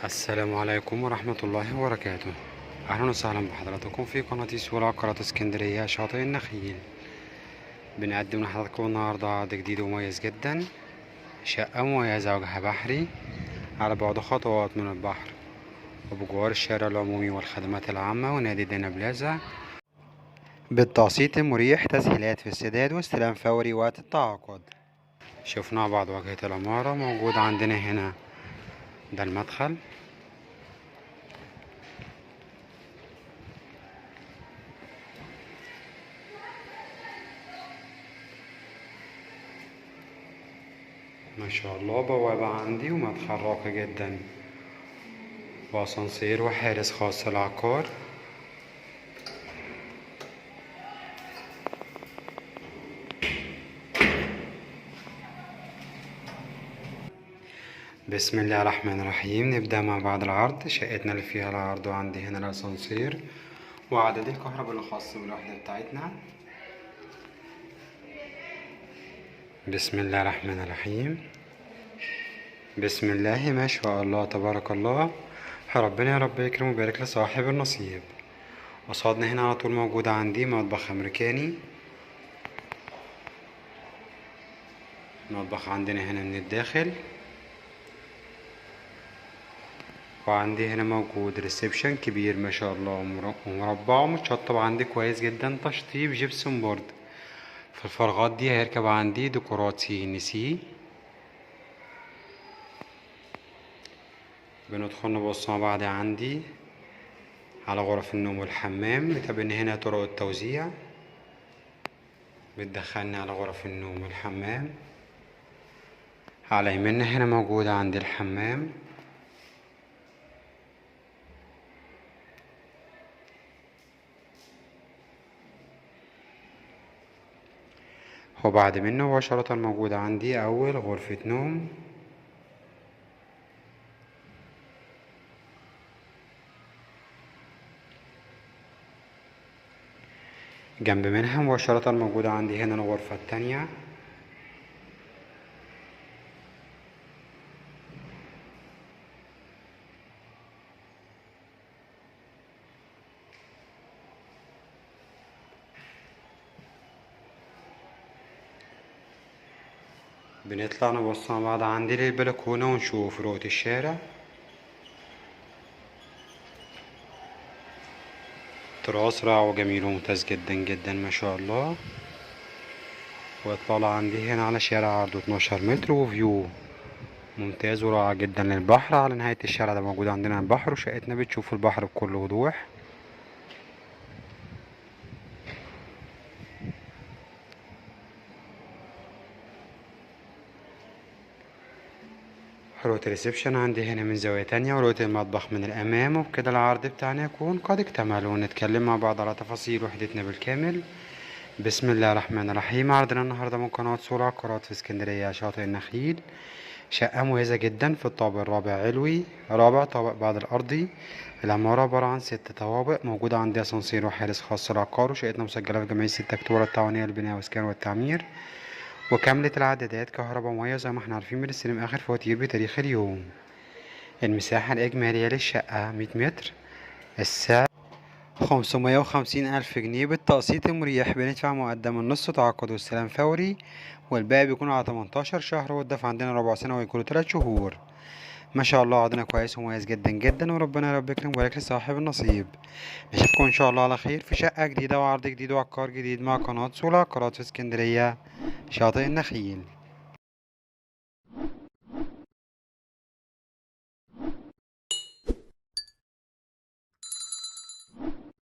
السلام عليكم ورحمة الله وبركاته. أهلا وسهلا بحضراتكم في قناة سوق عقارات اسكندرية شاطئ النخيل. بنقدم لحضراتكم النهاردة عرض جديد ومميز جدا، شقة مميزة وجه بحري على بعد خطوات من البحر وبجوار الشارع العمومي والخدمات العامة ونادي دينا بلازا، بالتقسيط المريح، تسهيلات في السداد واستلام فوري وقت التعاقد. شفنا بعض واجهة العمارة موجود عندنا هنا، ده المدخل. ما شاء الله بوابة عندي ومدخل راقي جدا واسانسير وحارس خاص للعقار. بسم الله الرحمن الرحيم. نبدأ مع بعض العرض. شقتنا اللي فيها العرض، وعندي هنا الاسانسير وعدد الكهرباء الخاص بالوحدة بتاعتنا. بسم الله الرحمن الرحيم. بسم الله ما شاء الله تبارك الله، ربنا يا رب يكرم ويبارك لصاحب النصيب. قصادنا هنا على طول موجود عندي مطبخ امريكاني. المطبخ عندنا هنا من الداخل، وعندي هنا موجود reception كبير ما شاء الله ومربع ومتشطب عندي كويس جدا، تشطيب gypsum board. في الفراغات دي هيركب عندي ديكورات CNC. بندخل نبص مع بعض عندي على غرف النوم والحمام. متابعين هنا طرق التوزيع بتدخلني على غرف النوم والحمام. على يميننا هنا موجود عندي الحمام. وبعد منه مباشرة موجود عندي أول غرفة نوم. جنب منها مباشرة موجودة عندي هنا الغرفة التانية. بنطلع نبص مع بعض عندي للبلكونة ونشوف رؤية الشارع. تراس رائع وجميل وممتاز جدا جدا ما شاء الله. واطلالة عندي هنا على شارع عرضه 12 متر وفيو ممتاز ورائع جدا للبحر. على نهاية الشارع ده موجود عندنا البحر، وشقتنا بتشوف البحر بكل وضوح. رؤية الريسبشن عندي هنا من زاوية تانية، ورؤية المطبخ من الأمام. وبكده العرض بتاعنا يكون قد اكتمل، ونتكلم مع بعض على تفاصيل وحدتنا بالكامل. بسم الله الرحمن الرحيم. عرضنا النهاردة من قناة سوق عقارات في اسكندرية شاطئ النخيل، شقة مميزة جدا في الطابق الرابع علوي، رابع طابق بعد الأرضي. العمارة عبارة عن 6 طوابق، موجودة عندي أسانسير وحارس خاص للعقار، وشقتنا مسجلة في جمعية 6 أكتوبر التعاونية للبناء والإسكان والتعمير، وكاملة العدادات كهرباء ومية زي ما احنا عارفين، بنستلم آخر فواتير بتاريخ اليوم. المساحة الإجمالية للشقة 100 متر، السعر 550 ألف جنيه بالتقسيط المريح، بندفع مقدم النص تعاقد واستلام فوري، والباقي بيكون على 18 شهر، والدفع عندنا ربع سنة ويكونوا 3 شهور. ما شاء الله عرضنا كويس ومميز جدا جدا، وربنا يا رب يكرم ويبارك لصاحب النصيب. نشوفكم ان شاء الله على خير في شقة جديدة وعرض جديد وعقار جديد مع قناة سوق عقارات في اسكندرية شاطئ النخيل.